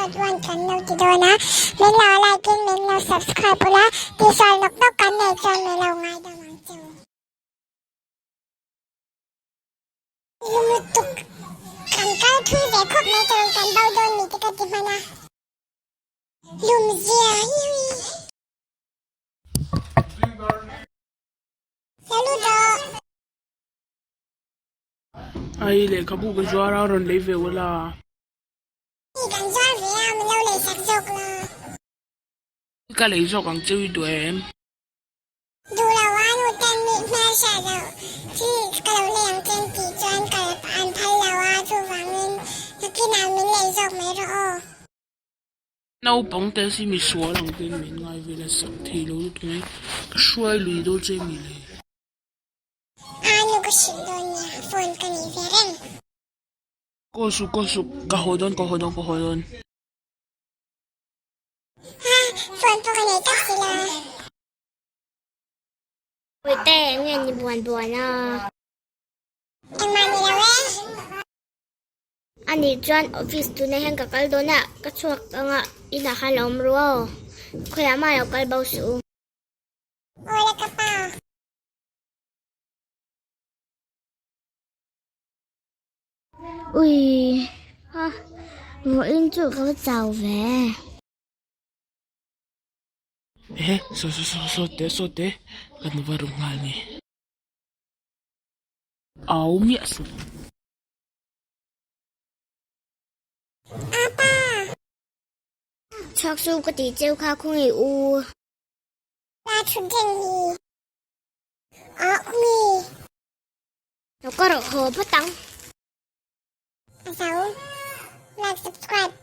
Episode 1 kan lo ti dawn a, min lo like in min lo subscribe ula, tihsual nawk nawk kan nei chuan min lo ngaidam ang che u. Lum lutuk kan kal thui ve khawp mai tur kan bo dawn ni te ka ti hman a, lum zia hi hui. Salut aw. Ai lehkhabu ka zuar a rawn lei ve ula. Ni kan zuar ve a min lo lei sak zawk la. Ka lei zawk ang cheu i duh em? Duh lo a nu ten mi hmel hriat loh chi ka lo lei ang chen tih chuan ka an phal lo a chuvangin nakinah min lei zawk mai rawh aw. Naupang te si mi sual ang ten min ngai vel a sak thei lo lutuk mai ka hruai lui dawn che mi le. A nu ka hrilh dawn nia phone ka nei ve reng. Call suk call suk ka haw dawn ka haw dawn ka haw dawn. Ha phone pawh ka nei tak si la. Puite eng nge ni buan buan a? Engmah ni lo e. Anih chuan office tunah hian ka kal dawn a, ka chhuak anga inah khan lo awm ru aw. Khawiah mah lo kal bo suh u. Awle ka pa. Ui ha, vawiin chu ka va chau ve. Ehe, saw saw saw saw te saw te kan va ru nghal nge. Au miah suh. Apa! Chhuak chu ka tih cheu kha khawngaih u. La thut reng hi. Ah mi. Lo ka rawh haw phawt ang. A zo. Like subscribe.